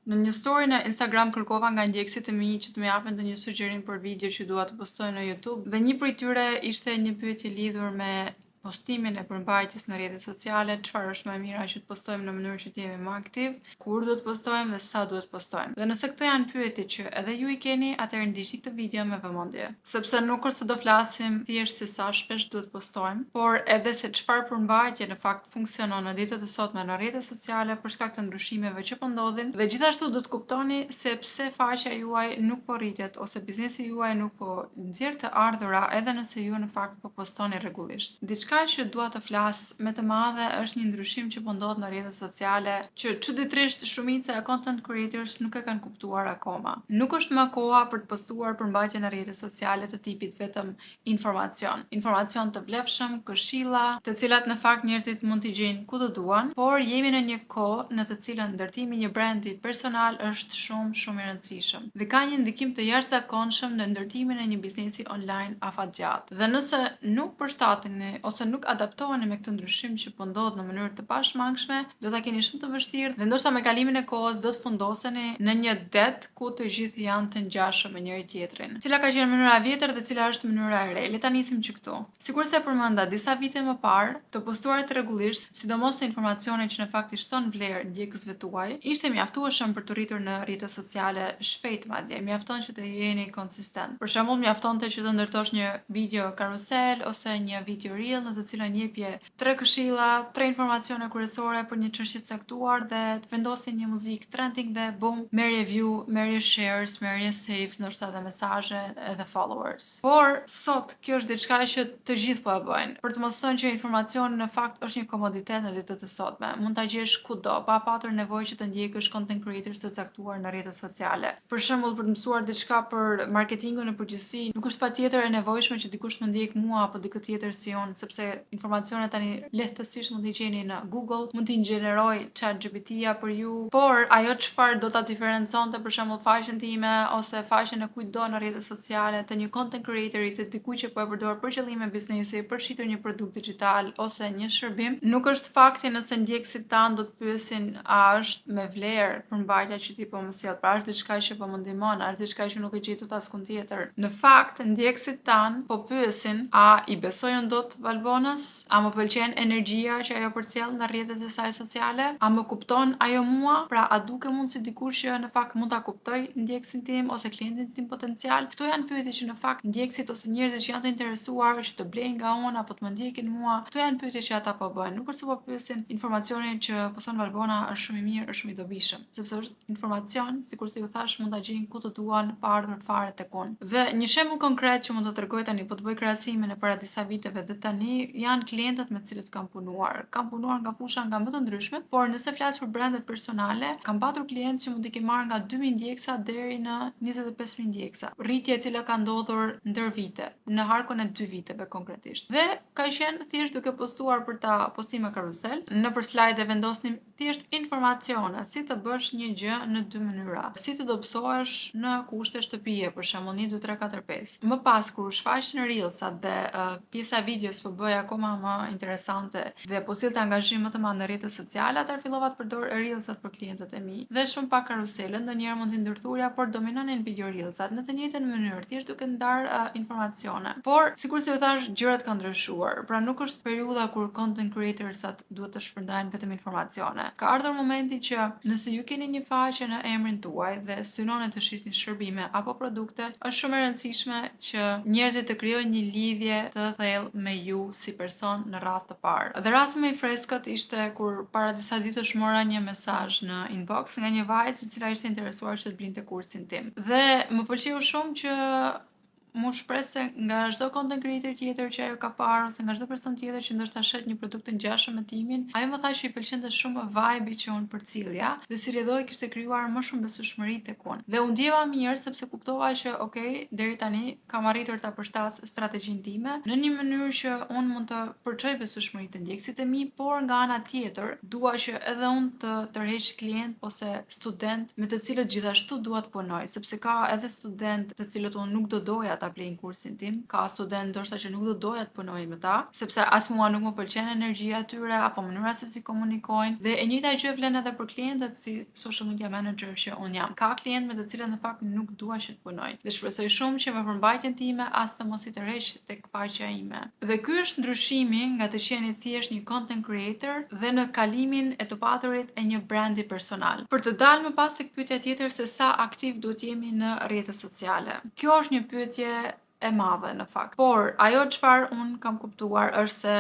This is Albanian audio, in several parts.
Në një story në Instagram kërkova nga ndjekësit e mi që të më japin ndonjë sugjerim për video që dua të postoj në YouTube dhe një prej tyre ishte një pyetje lidhur me postimin e përmbajtjes në rrjetet sociale, çfarë është më e mira që të postojmë në mënyrë që të jemi më aktiv, kur duhet të postojmë dhe sa duhet të postojmë. Dhe nëse këto janë pyetje që edhe ju i keni, atëherë ndiqni këtë video me vëmendje, sepse nuk është se do flasim thjesht se sa shpesh duhet të postojmë, por edhe se çfarë përmbajtje në fakt funksionon në ditët e sotme në rrjetet sociale për shkak të ndryshimeve që po ndodhin dhe gjithashtu do të kuptoni se pse faqja juaj nuk po rritet ose biznesi juaj nuk po nxjerr të ardhura edhe nëse ju në fakt po postoni rregullisht. Diçka që dua të flas me të madhe është një ndryshim që po ndodh në rrjetet sociale, që çuditërisht shumica e content creators nuk e kanë kuptuar akoma. Nuk është më koha për të postuar përmbajtje në rrjetet sociale të tipit vetëm informacion. Informacion të vlefshëm, këshilla, të cilat në fakt njerëzit mund t'i gjejnë ku të duan, por jemi në një kohë në të cilën ndërtimi i një brandi personal është shumë shumë i rëndësishëm dhe ka një ndikim të jashtëzakonshëm në ndërtimin e një biznesi online afatgjatë. Dhe nëse nuk përshtateni ose nuk adaptoheni me këtë ndryshim që po ndodh në mënyrë të pashmangshme, do ta keni shumë të vështirë dhe ndoshta me kalimin e kohës do të fundoseni në një det ku të gjithë janë të ngjashëm me njëri tjetrin. Cila ka qenë mënyra e vjetër dhe cila është mënyra e re? Le ta nisim që këtu. Sikurse e përmenda disa vite më parë, të postuarit rregullisht, sidomos të informacione që në fakt i shton vlerë ndjekësve tuaj, ishte mjaftueshëm për të rritur në rrjetet sociale shpejt madje, mjafton që të jeni konsistent. Për shembull, mjaftonte që të ndërtosh një video karusel ose një video reel në të cilën jepje tre këshilla, tre informacione kryesore për një çështje të caktuar dhe të vendosje një muzikë trending dhe boom, merrje view, merrje shares, merrje saves, ndoshta edhe mesazhe edhe followers. Por sot kjo është diçka që të gjithë po e bëjnë. Për të mos thënë që informacioni në fakt është një komoditet në ditët e sotme. Mund ta gjesh kudo, pa patur nevojë që të ndjekësh content creators të caktuar në rrjetet sociale. Për shembull, për të mësuar diçka për marketingun në përgjithësi, nuk është patjetër e nevojshme që dikush më ndjek mua apo dikë tjetër si unë, sepse informacionet tani lehtësisht mund t'i gjeni në Google, mund t'i gjeneroj ChatGPT-ja për ju, por ajo çfarë do ta diferenconte për shembull faqen time ose faqen e kujtdo në rrjetet sociale të një content creatori, të dikujt që po e përdor për qëllime biznesi, për shitur një produkt digital ose një shërbim, nuk është fakti nëse ndjekësit tan do të pyesin a është me vlerë përmbajtja që ti po më sjell, pra është diçka që po më ndihmon, a është diçka që nuk e gjej dot askund tjetër. Në fakt, ndjekësit tan po pyesin a i besoj unë dot Valbonës, a më pëlqen energjia që ajo përcjell në rrjetet e saj sociale, a më kupton ajo mua, pra a dukem unë si dikush që në fakt mund ta kuptoj ndjekësin tim ose klientin tim potencial. Këto janë pyetje që në fakt ndjekësit ose njerëzit që janë të interesuar që të blejnë nga unë apo të më ndjekin mua, këto janë pyetje që ata po bëjnë. Nuk është se po pyesin informacionin që poston Valbona është shumë i mirë, është shumë i dobishëm, sepse është informacion, sikurse ju thash, mund ta gjejnë ku të duan pa ardhur fare tek unë. Dhe një shembull konkret që mund të tregoj tani, po të bëj krahasimin e para disa viteve dhe tani, janë klientët me të cilët kam punuar. Kam punuar nga fusha nga më të ndryshmet, por nëse flas për brandet personale, kam patur klientë që mund t'i kem marrë nga 2000 ndjeksa deri në 25.000 ndjeksa. Rritje e cila ka ndodhur ndër vite, në harkun e 2 viteve konkretisht. Dhe ka qenë thjesht duke postuar për ta postime karusel, në për slide vendosnim thjesht informacione, si të bësh një gjë në dy mënyra, si të dobësohesh në kushte shtëpie, për shembull 1 2 3 4 5. Më pas kur u shfaqën reelsat dhe pjesa e videos po bëhej akoma më interesante dhe po sillte angazhim më të madh në rrjetet sociale, atëherë fillova të përdor reelsat për klientët e mi. Dhe shumë pak karusele, ndonjëherë mund t'i ndërthurja, por dominonin video reelsat në të njëjtën mënyrë, thjesht duke ndar informacione. Por sikurse ju thash, gjërat kanë ndryshuar. Pra nuk është periudha kur content creatorsat duhet të shpërndajnë vetëm informacione. Ka ardhur momenti që nëse ju keni një faqe në emrin tuaj dhe synoni të shisni shërbime apo produkte, është shumë e rëndësishme që njerëzit të krijojnë një lidhje të thellë me ju si person në radhë të parë. Dhe rasti më i freskët ishte kur para disa ditësh mora një mesazh në inbox nga një vajzë e cila ishte interesuar që të blinte kursin tim. Dhe më pëlqeu shumë që mu shpreh se nga çdo content creator tjetër që ajo ka parë ose nga çdo person tjetër që ndoshta shet një produkt të ngjashëm me timin, ajo më tha që i pëlqente shumë vibe-i që unë përcillja dhe si rrjedhojë kishte krijuar më shumë besueshmëri tek unë. Dhe u ndjeva mirë sepse kuptova që ok, deri tani kam arritur ta përshtas strategjinë time në një mënyrë që unë mund të përçoj besueshmëri te ndjekësit e mi, por nga ana tjetër dua që edhe unë të tërheq klient ose student me të cilët gjithashtu dua të punoj, sepse ka edhe student të cilët unë nuk do doja ta blejnë kursin tim, ka studentë ndoshta që nuk do doja të punoj me ta, sepse as mua nuk më pëlqen energjia e tyre apo mënyra se si komunikojnë. Dhe e njëjta gjë vlen edhe për klientët si social media manager që unë jam. Ka klientë me të cilët në fakt nuk dua që të punoj. Dhe shpresoj shumë që me përmbajtjen time as të mos i tërheq tek faqja ime. Dhe ky është ndryshimi nga të qenit thjesht një content creator dhe në kalimin e të paturit e një brandi personal. Për të dalë më pas tek pyetja tjetër se sa aktiv duhet jemi në rrjetet sociale. Kjo është një pyetje e madhe në fakt. Por ajo çfarë unë kam kuptuar është se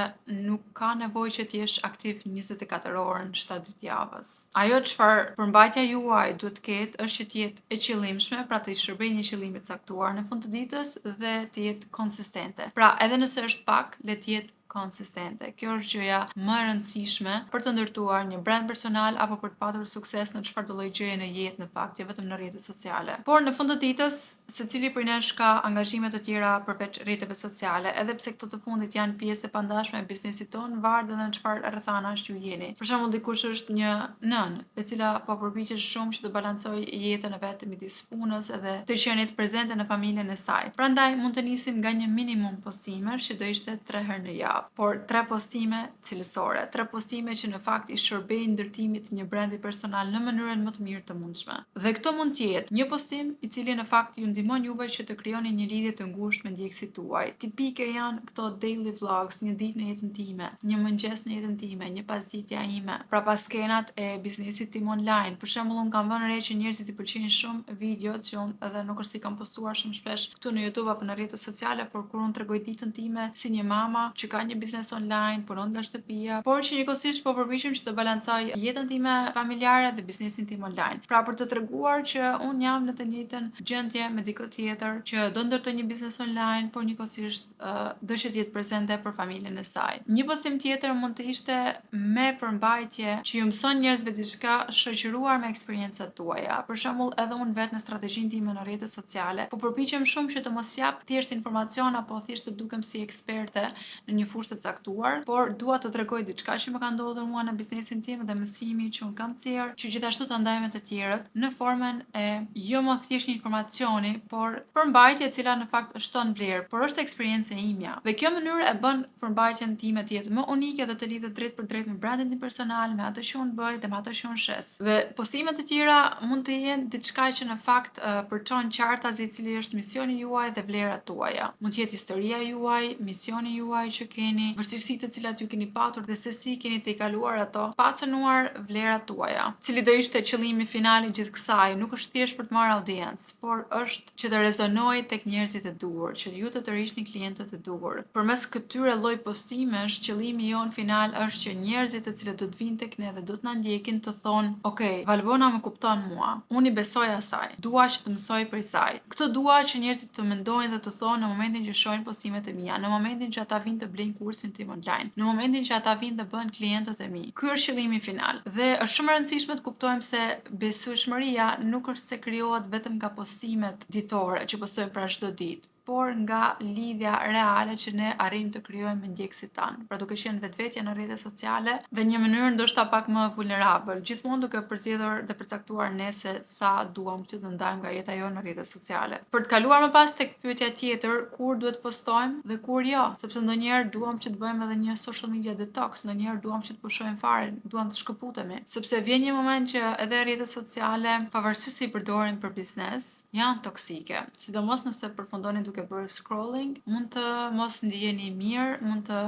nuk ka nevojë që të jesh aktiv 24 orë në 7 ditë javës. Ajo çfarë përmbajtja juaj duhet të ketë është që të jetë e qëllimshme, pra të i shërbejë një qëllimi të caktuar në fund të ditës dhe të jetë konsistente. Pra, edhe nëse është pak, le të jetë konsistente. Kjo është gjëja më e rëndësishme për të ndërtuar një brand personal apo për të patur sukses në çfarë do lloj gjëje në jetë në fakt, jo vetëm në rrjetet sociale. Por në fund të ditës, secili prej nesh ka angazhime të tjera përveç rrjeteve sociale, edhe pse këto të fundit janë pjesë e pandashme e biznesit tonë, varet edhe në çfarë rrethanash ju jeni. Për shembull, dikush është një nënë, e cila po përpiqet shumë që të balancojë jetën e vet midis punës edhe të qenit prezente në familjen e saj. Prandaj mund të nisim nga një minimum postimesh që do ishte 3 herë në javë, por 3 postime cilësore, 3 postime që në fakt i shërbejnë ndërtimit të një brandi personal në mënyrën më të mirë të mundshme. Dhe këto mund të jetë një postim i cili në fakt ju ndihmon juve që të krijoni një lidhje të ngushtë me ndjekësit tuaj. Tipike janë këto daily vlogs, një ditë në jetën time, një mëngjes në jetën time, një pasditja ime, prapaskenat e biznesit tim online. Për shembull, unë kam vënë re që njerëzit i pëlqejnë shumë videot që unë edhe nuk është se i kam postuar shumë shpesh këtu në YouTube apo në rrjetet sociale, por kur unë tregoj ditën time si një mama që ka një biznes online, punon nga shtëpia, por që njëkohësisht po përpiqem që të balancoj jetën time familjare dhe biznesin tim online. Pra për të treguar që unë jam në të njëjtën gjendje me dikë tjetër që do ndërtoj një biznes online, por njëkohësisht do që të jetë prezente për familjen e saj. Një postim tjetër mund të ishte me përmbajtje që ju mëson njerëzve diçka shoqëruar me eksperiencat tuaja. Për shembull, edhe unë vetë në strategjinë time në rrjetet sociale, po përpiqem shumë që të mos jap thjesht informacion apo thjesht të dukem si eksperte në një fushë të caktuar, por dua të tregoj diçka që më ka ndodhur mua në biznesin tim dhe mësimi që unë kam nxjerr, që gjithashtu ta ndaj me të tjerët në formën e jo më thjesht një informacioni, por përmbajtje e cila në fakt shton vlerë, por është eksperiencë e imja. Dhe kjo mënyrë e bën përmbajtjen time të jetë më unike dhe të lidhet drejt për drejt me brandin tim personal, me atë që unë bëj dhe me atë që unë shes. Dhe postimet e tjera mund të jenë diçka që në fakt përçon qartazi cili është misioni juaj dhe vlerat tuaja. Mund të jetë historia juaj, misioni juaj që keni, vështirësitë të cilat ju keni patur dhe se si keni të i kaluar ato, pa cënuar vlerat tuaja. Cili do ishte qëllimi final i gjithë kësaj, nuk është thjesht për të marrë audiencë, por është që të rezonojë tek njerëzit e duhur, që ju të tërhiqni klientët e duhur. Përmes këtyre lloj postimesh, qëllimi jon final është që njerëzit të cilët do të vinë tek ne dhe do të na ndjekin të thonë, "Ok, Valbona më kupton mua. Unë i besoj asaj. Dua që të mësoj prej saj." Këtë dua që njerëzit të mendojnë dhe të thonë në momentin që shohin postimet e mia, në momentin që ata vinë të blejnë kursin tim online, në momentin që ata vinë të bëhen klientët e mi. Ky është qëllimi final. Dhe është shumë e rëndësishme të kuptojmë se besueshmëria nuk është se krijohet vetëm nga postimet ditore që postojmë pra çdo ditë, por nga lidhja reale që ne arrijmë të krijojmë me ndjekësit tanë. Pra duke qenë vetvetja në rrjetet sociale dhe një mënyrë ndoshta pak më vulnerabël, gjithmonë duke përzgjedhur dhe përcaktuar ne se sa duam që të ndajmë nga jeta jonë në rrjetet sociale. Për të kaluar më pas tek pyetja tjetër, kur duhet postojmë dhe kur jo, sepse ndonjëherë duam që të bëjmë edhe një social media detox, ndonjëherë duam që të pushojmë fare, duam të shkëputemi, sepse vjen një moment që edhe rrjetet sociale, pavarësisht se i përdorim për biznes, janë toksike. Sidomos nëse përfundoni duke bërë scrolling, mund të mos ndiheni mirë, mund të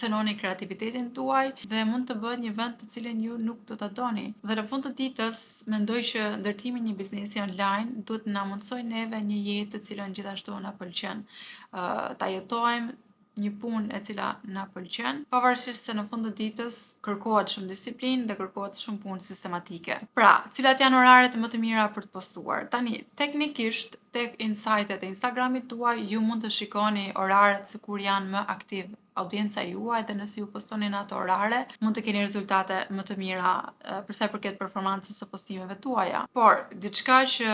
cenoni kreativitetin tuaj dhe mund të bëhet një vend të cilin ju nuk do ta doni. Dhe në fund të ditës, mendoj që ndërtimi i një biznesi online duhet të na mundsojë neve një jetë të cilën gjithashtu na pëlqen. Ta jetojmë një punë e cila na pëlqen, pavarësisht se në fund të ditës kërkohet shumë disiplinë dhe kërkohet shumë punë sistematike. Pra, cilat janë oraret më të mira për të postuar? Tani, teknikisht, tek insightet e Instagramit tuaj, ju mund të shikoni oraret se kur janë më aktiv audienca juaj dhe nëse ju postoni në ato orare, mund të keni rezultate më të mira për sa i përket performancës së postimeve tuaja. Por, diçka që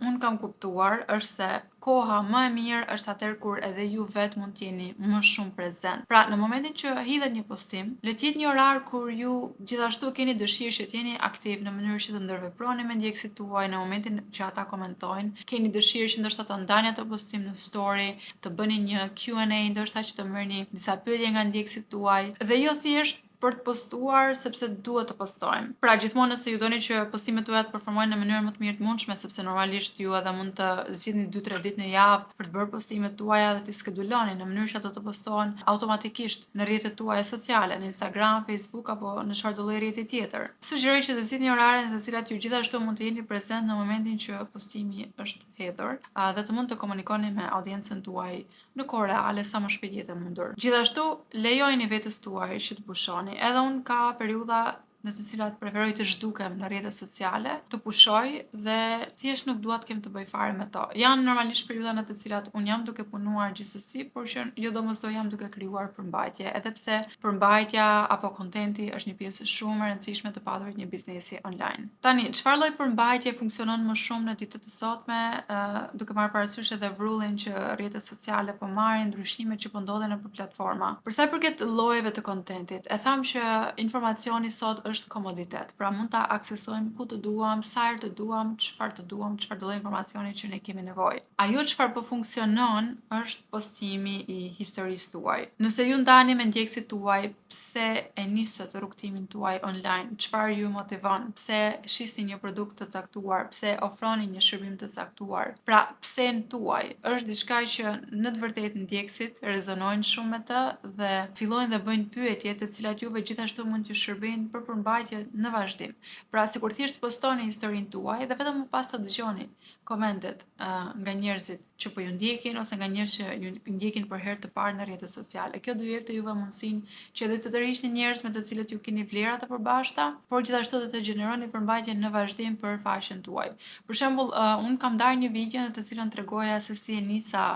unë kam kuptuar është se koha më e mirë është atëherë kur edhe ju vetë mund të jeni më shumë prezent. Pra, në momentin që hidhet një postim, le të jetë një orar kur ju gjithashtu keni dëshirë që të jeni aktiv në mënyrë që të ndërveproni me ndjekësit tuaj në momentin që ata komentojnë. Keni dëshirë që ndoshta ta ndani atë postim në story, të bëni një Q&A, ndoshta që të merrni disa pyetje nga ndjekësit tuaj dhe jo thjesht për të postuar sepse duhet të postojmë. Pra gjithmonë nëse ju doni që postimet tuaja të performojnë në mënyrën më të mirë të mundshme, sepse normalisht ju edhe mund të zgjidhni 2-3 ditë në javë për të bërë postimet tuaja dhe t'i skeduloni në mënyrë që ato të postohen automatikisht në rrjetet tuaja sociale, në Instagram, Facebook apo në çfarë do lloj rrjeti tjetër. Sugjeroj që të zgjidhni orare në të cilat ju gjithashtu mund të jeni prezent në momentin që postimi është hedhur dhe të mund të komunikoni me audiencën tuaj në kohë reale sa më shpejt jetë e mundur. Gjithashtu, lejojeni vetes tuaj që të pushoni. Edhe unë ka periudha në të cilat preferoj të zhdukem në rrjetet sociale, të pushoj dhe thjesht nuk dua të kem të bëj fare me to. Janë normalisht periudha në të cilat unë jam duke punuar gjithsesi, por që jo domosdo jam duke krijuar përmbajtje, edhe pse përmbajtja apo kontenti është një pjesë shumë e rëndësishme të paturit një biznesi online. Tani, çfarë lloj përmbajtje funksionon më shumë në ditët e sotme, duke marrë parasysh edhe vrullin që rrjetet sociale po marrin, ndryshimet që po ndodhin nëpër platforma. Për sa i përket llojeve të kontentit, e tham që informacioni sot është komoditet. Pra mund ta aksesojmë ku të duam, sa herë të duam, çfarë të duam, çfarë do lloj informacioni që ne kemi nevojë. Ajo çfarë po funksionon është postimi i historisë tuaj. Nëse ju ndani me ndjekësit tuaj pse e nisët rrugëtimin tuaj online, çfarë ju motivon, pse shisni një produkt të caktuar, pse ofroni një shërbim të caktuar. Pra, pse në tuaj është diçka që në të vërtetë ndjekësit rezonojnë shumë me të dhe fillojnë dhe bëjnë pyetje të cilat juve gjithashtu mund t'ju shërbejnë për përmbajtje në vazhdim. Pra, sikur thjesht postoni historinë tuaj dhe vetëm më pas të dëgjoni komentet nga njerëzit që po ju ndjekin ose nga njerëz që ju ndjekin për herë të parë në rrjetet sociale. Kjo do ju jepte juve mundësinë që edhe të tërhiqni njerëz me të cilët ju keni vlera të përbashkëta, por gjithashtu edhe të gjeneroni përmbajtje në vazhdim për faqen tuaj. Për shembull, unë kam ndarë një video në të cilën tregoja se si e nisa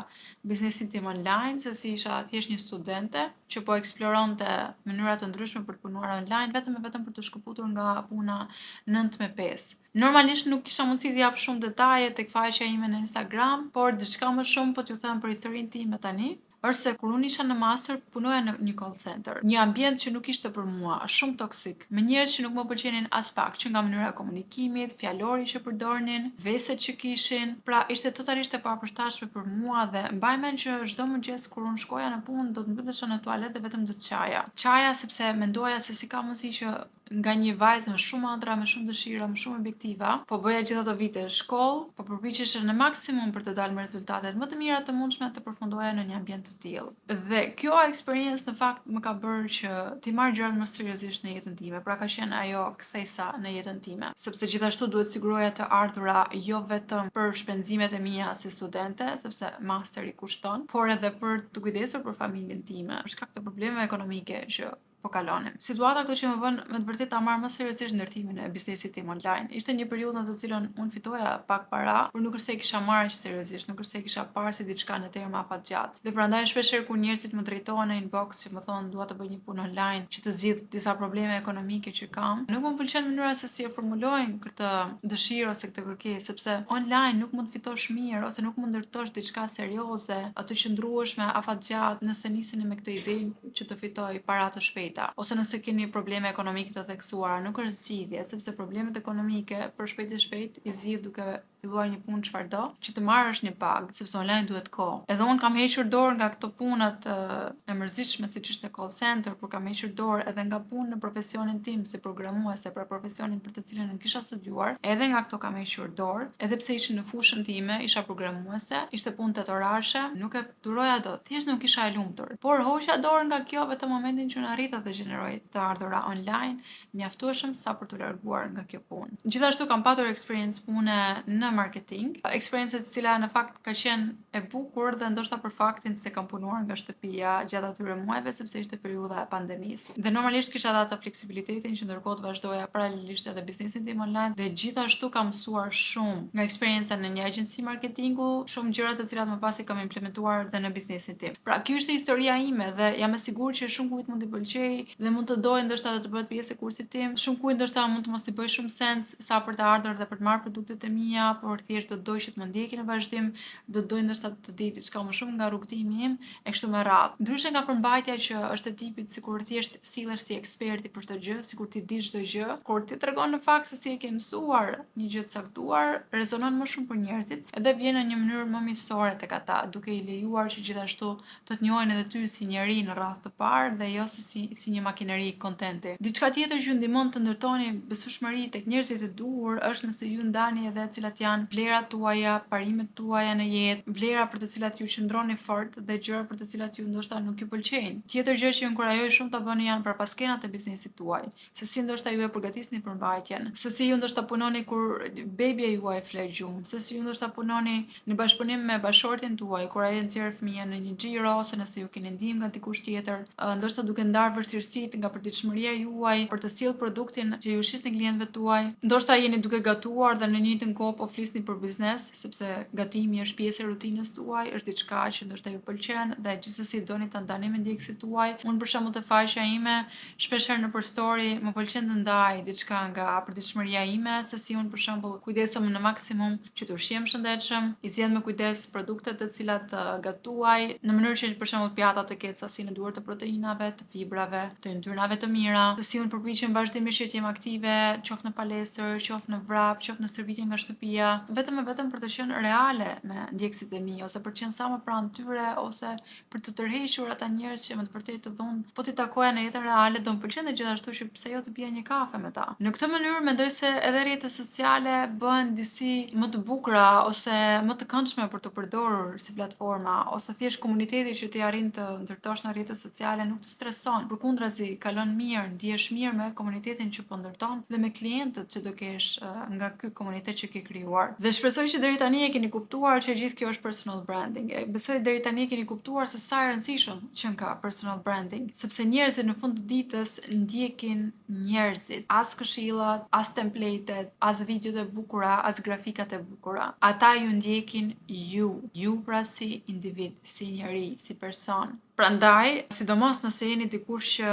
biznesin tim online, se si isha thjesht një studente që po eksploronte mënyra të ndryshme për të punuar online, vetëm e vetëm për të shkëputur nga puna 9 me 5. Normalisht nuk kisha mundësi të jap shumë detaje tek faqja ime në Instagram, por diçka më shumë po t'ju them për historinë time tani, është se kur unë isha në master, punoja në një call center, një ambient që nuk ishte për mua, shumë toksik, me njerëz që nuk më pëlqenin as pak, që nga mënyra e komunikimit, fjalori që përdornin, veset që kishin, pra ishte totalisht e papërshtatshme për mua dhe mbaj mend që çdo mëngjes kur unë shkoja në punë, do të mbyllesha në tualet dhe vetëm do të qaja. Qaja sepse mendoja se si ka mundësi që nga një vajzë me shumë ëndra, me shumë dëshira, me shumë objektiva, po bëja gjithë ato vite shkollë, po përpiqesha në maksimum për të dalë me rezultatet më të mira të mundshme të përfundoja në një ambient të tillë. Dhe kjo eksperiencë në fakt më ka bërë që ti marr gjërat më seriozisht në jetën time, pra ka qenë ajo kthesa në jetën time, sepse gjithashtu duhet siguroja të ardhura jo vetëm për shpenzimet e mia si studente, sepse masteri kushton, por edhe për të kujdesur për familjen time, për shkak të problemeve ekonomike që po kalonim. Situata këto që më bën me të vërtetë ta marr më seriozisht ndërtimin e biznesit tim online. Ishte një periudhë në të cilën unë fitoja pak para, por nuk është se e kisha marrë aq seriozisht, nuk është se e kisha parë si diçka në terma afatgjatë. Dhe prandaj shpesh herë kur njerëzit më drejtohen në inbox që më thonë dua të bëj një punë online që të zgjidh disa probleme ekonomike që kam, nuk më pëlqen mënyra se si e formulojnë këtë dëshirë ose këtë kërkesë, sepse online nuk mund të fitosh mirë ose nuk mund ndërtosh diçka serioze, atë qëndrueshme afatgjatë nëse niseni me këtë ide që të fitoj para të shpejta. Ose nëse keni probleme ekonomike të theksuara, nuk është zgjidhje, sepse problemet ekonomike për shpejt e shpejt i zgjidh duke filluar një punë çfarëdo, që të marrësh një pagë, sepse online duhet kohë. Edhe unë kam hequr dorë nga këto punët e mërzitshme siç ishte call center, por kam hequr dorë edhe nga punë në profesionin tim si programuese, pra profesionin për të cilin nuk kisha studiuar, edhe nga këto kam hequr dorë, edhe pse ishin në fushën time, isha programuese, ishte punë tetorashe, nuk e duroja dot, thjesht nuk isha e lumtur. Por hoqa dorë nga kjo vetëm momentin që unë arrita të gjeneroj të ardhura online, mjaftueshëm sa për t'u larguar nga kjo punë. Gjithashtu kam patur eksperiencë pune në marketing, eksperiencë e cila në fakt ka qenë e bukur dhe ndoshta për faktin se kam punuar nga shtëpia gjatë atyre muajve, sepse ishte periudha e pandemisë. Dhe normalisht kisha edhe atë fleksibilitetin që ndërkohë të vazhdoja paralelisht edhe biznesin tim online dhe gjithashtu kam mësuar shumë nga eksperienca në një agjenci marketingu, shumë gjëra të cilat më pas i kam implementuar dhe në biznesin tim. Pra, kjo ishte historia ime dhe jam e sigurt që shumë kujt mund t'i pëlqej dhe mund të dojë ndoshta edhe të bëhet pjesë e kursit tim. Shumë kujt ndoshta mund të mos i bëj shumë sens sa për të ardhur dhe për të marrë produktet e mia, por thjesht do të doj që të më ndjekin në vazhdim, do të doj ndoshta të di diçka më shumë nga rrugëtimi im e kështu me radhë. Ndryshe nga përmbajtja që është e tipit sikur thjesht sillesh si eksperti për çdo gjë, sikur ti di çdo gjë, kur ti tregon në fakt se si e ke mësuar një gjë të caktuar, rezonon më shumë për njerëzit edhe vjen në një mënyrë më miqësore tek ata, duke i lejuar që gjithashtu të të njohin edhe ty si njeri në radhë të parë dhe jo se si një makineri kontenti. Diçka tjetër që ju ndihmon të ndërtoni besueshmëri tek njerëzit e duhur është nëse ju ndani edhe cilat janë vlerat tuaja, parimet tuaja në jetë, vlera për të cilat ju qëndroni fort dhe gjëra për të cilat ju ndoshta nuk ju pëlqejnë. Tjetër gjë që ju inkurajoj shumë ta bëni janë prapaskenat e biznesit tuaj, se si ndoshta ju e përgatisni përmbajtjen, se si ju ndoshta punoni kur bebja juaj fle gjumë, se si ju ndoshta punoni në bashkëpunim me bashkëshortin tuaj kur ai nxjerr fëmijën në një xhiro ose nëse ju keni ndihmë nga dikush tjetër, ndoshta duke ndarë vështirësitë nga përditshmëria juaj për të sjellë produktin që ju shisni klientëve tuaj. Ndoshta jeni duke gatuar dhe në njëjtën kohë po flisni për biznes, sepse gatimi është pjesë e rutinës tuaj, është diçka që ndoshta ju pëlqen dhe gjithsesi doni ta ndani me ndjekësit tuaj. Unë për shembull te faqja ime shpesh herë nëpër story më pëlqen të ndaj diçka nga përditshmëria ime, se si unë për shembull kujdesem në maksimum që të ushqehem shëndetshëm, i zgjedh me kujdes produktet të cilat gatuaj, në mënyrë që për shembull pjata të ketë sasinë e duhur të proteinave, të fibrave, të yndyrnave të mira, se si unë përpiqem vazhdimisht që të jem aktive, qoftë në palestër, qoftë në vrap, qoftë në stërvitje nga shtëpia, vetëm e vetëm për të qenë reale me ndjekësit e mi ose për të qenë sa më pranë tyre ose për të tërhequr ata njerëz që me të vërtetë të dhunë, po t'i takoja në jetën reale, do më pëlqente gjithashtu që pse jo të pija një kafe me ta. Në këtë mënyrë mendoj se edhe rrjetet sociale bëhen disi më të bukura ose më të këndshme për të përdorur si platforma ose thjesht komuniteti që ti arrin të ndërtosh në rrjetet sociale nuk të streson. Përkundrazi, kalon mirë, ndihesh mirë me komunitetin që po ndërton dhe me klientët që do kesh nga ky komunitet që ke krijuar. Dhe shpresoj që deri tani e keni kuptuar që gjithë kjo është personal branding. E besoj deri tani e keni kuptuar se sa e rëndësishëm që ka personal branding, sepse njerëzit në fund të ditës ndjekin njerëzit, as këshillat, as templatet, as videot e bukura, as grafikat e bukura. Ata ju ndjekin ju, ju pra si individ, si njeri, si person. Prandaj, sidomos nëse jeni dikush që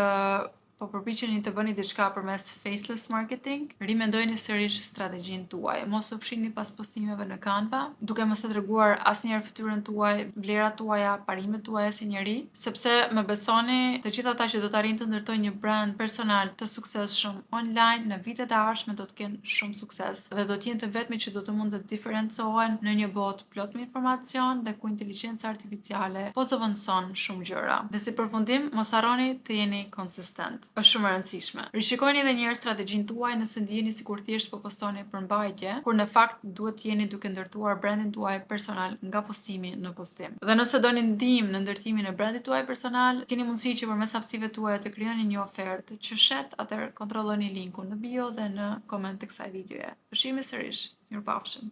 po përpiqeni të bëni diçka përmes faceless marketing, rimendojeni sërish strategjinë tuaj. Mos u fshini pas postimeve në Canva, duke mos e treguar asnjëherë fytyrën tuaj, vlerat tuaja, parimet tuaja si njeri, sepse më besoni, të gjithë ata që do të arrijnë të ndërtojnë një brand personal të suksesshëm online në vitet e ardhshme do të kenë shumë sukses dhe do të jenë të vetmi që do të mund të diferencohen në një botë plot me informacion dhe ku inteligjenca artificiale po zëvendëson shumë gjëra. Dhe si përfundim, mos harroni të jeni konsistent. Është shumë e rëndësishme. Rishikojeni edhe një herë strategjinë tuaj nëse ndjeni sikur thjesht po postoni përmbajtje, kur në fakt duhet të jeni duke ndërtuar brandin tuaj personal nga postimi në postim. Dhe nëse doni ndihmë në ndërtimin e brandit tuaj personal, keni mundësi që përmes aftësive tuaja të krijoni një ofertë që shet, atëherë kontrolloni linkun në bio dhe në koment të kësaj videoje. Të shihemi sërish. Mirupafshim.